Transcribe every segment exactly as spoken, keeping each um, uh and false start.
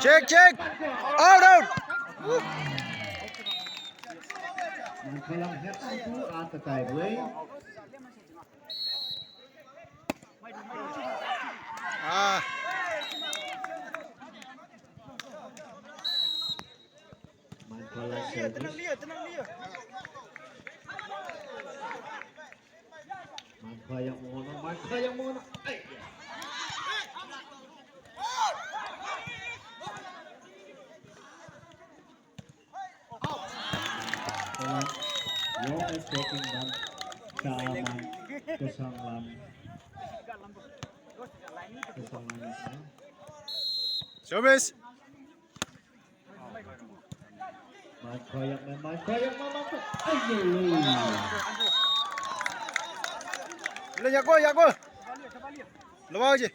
Check, check. Out, out. Mangkhalam het itu atatai buai. Ah. Mangkhalam service. Mangkhalam yang mana? Mangkhalam yang mana? Ai. Yo, es taking dan kaman kesanglam. Kesanglam. Service. Mangkhalam, mangkhalam, mangkhalam. Ayo. Lo yako, yako. Lo bawa je.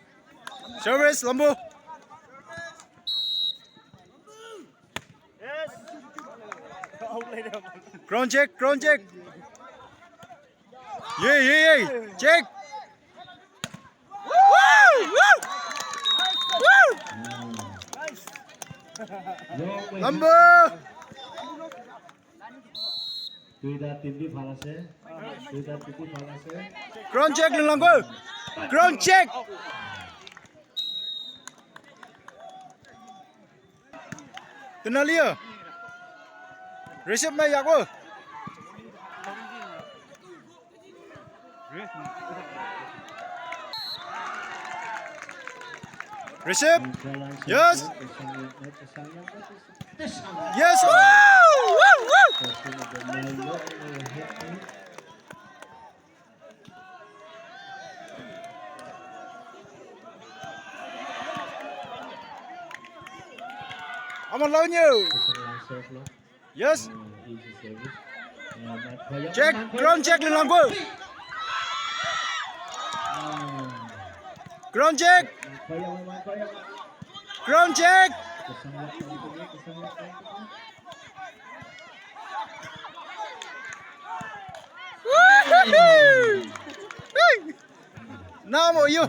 Service lambu. Ground check, ground check. Ye, ye, ye. Check. Woo! Woo! Woo! Lambu. Duita team bi bhal ase. Duita team bi bhal ase. Ground check lo langko. Ground check. Tenali ya. Receive mai yako. Receive. Yes. Yes. Woo! Woo! Woo! Ama launyo. Yes. Check, ground check lo langko. Ground check. Ground check. Woo-hoo-hoo. Hey. Now mo you.